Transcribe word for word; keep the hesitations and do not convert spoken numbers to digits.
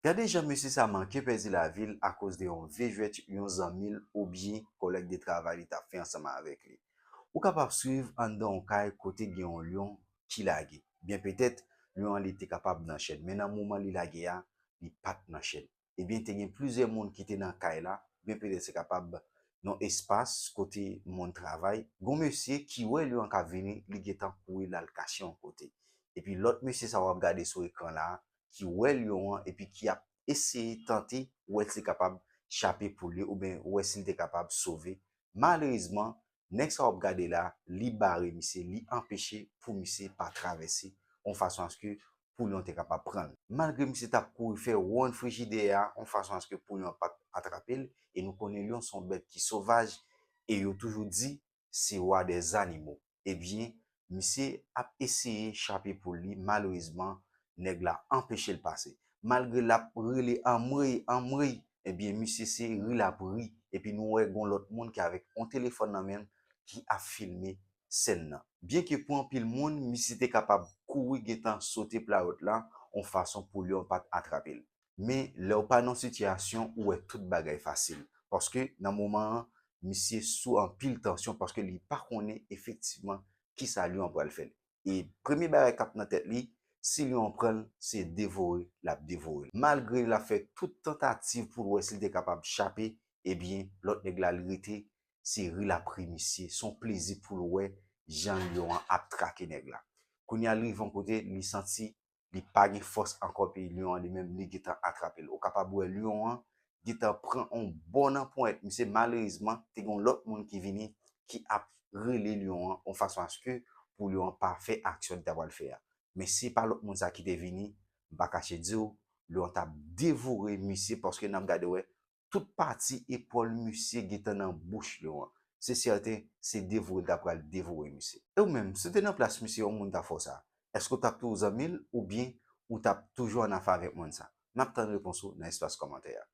Gade jan mesye sa manke pèdi lavi l akoz de yon vye jwèt yon zanmi l oubyen kòlèg de travay li t ap fè ansanm avèk li. Ou kapab swiv anndan yon kay kote gen yon lyon ki lage. Byen petèt, lyon an li te kapab nan chèn, men nan moman li lage a, li pa t nan chèn. Ebyen, te gen plizyè moun ki te nan kay la, byen petèt se kapab yon espas kote moun travay. Gon mesye ki wè lyon an k ap vini, li gentan kouri l al kache yon kote. Epi lòt mesye sa w ap gade sou ekran la, ki wè lyon an epi ki ap eseye tante wè si l kapab chape poul li oubyen wè si l te kapab sove. Malerezman, nèg sa w ap gade la, li bare misye, li anpeche pou misye pa travèse yon fason aske pou lyon te kapab pran l. Malgre misye t ap kouri fè wonn frijidè a, yon fason aske pou lyon pa t atrape l, e nou konnen lyon se yon bèt ki sovaj, e yo toujou di, se wa dè zanimo. Ebyen, misye ap eseye chape poul li, malerezman, nèg la anpeche l pase. Malgre l ap rele anmwey, anmwey, ebyen, misye se ri l ap ri. Epi nou wè gon lòt moun ki avèk yon telefòn nan men l ki ap filme sèn nan. Byenke pou anpil moun, misye te kapab kouri gentan sote playòt la, yon fason pou lyon pa t atrape l. Men, lè w pa nan sitiyasyon, ou wè tout bagay fasil. Paske nan moman an, misye sou anpil tansyon paske li pa konnen efektivman kisa lyon an pral fè l. E premye bagay k ap nan tèt li, si lyon an pran l, se devore l ap devore l. Malgre l ap fè tout tantativ pou l wè si l te kapab chape, ebyen, lòt nèg la, li rete, se ri l ap ri misye. Se yon plezi pou l wè jan lyon an ap trake nèg la. Kounye a, li rive yon kote, li santi li pa gen fòs ankò, epi lyon an li menm, li gentan atrape l. Ou kapab wè lyon an gentan pran yon bò nan ponyèt misye. Malerezman, te gen yon lòt moun ki vini, ki ap rele lyon an, yon fason aske pou lyon an pa fè aksyon li ta pral fè a. Men si pa lòt moun sa ki te vini, m pa kache di w, lyon an t ap devore misye, paske n ap gade wè, tout pati epòl misye gentan nan bouch lyon an. Se sèten, se devore l ta pral devore misye. E ou menm, si w te nan plas misye, yon moun ta fè w sa, èske w t ap toujou zanmi l oubyen ou t ap toujou annafè avèk moun sa? M ap tann repons ou nan espas kòmantè a.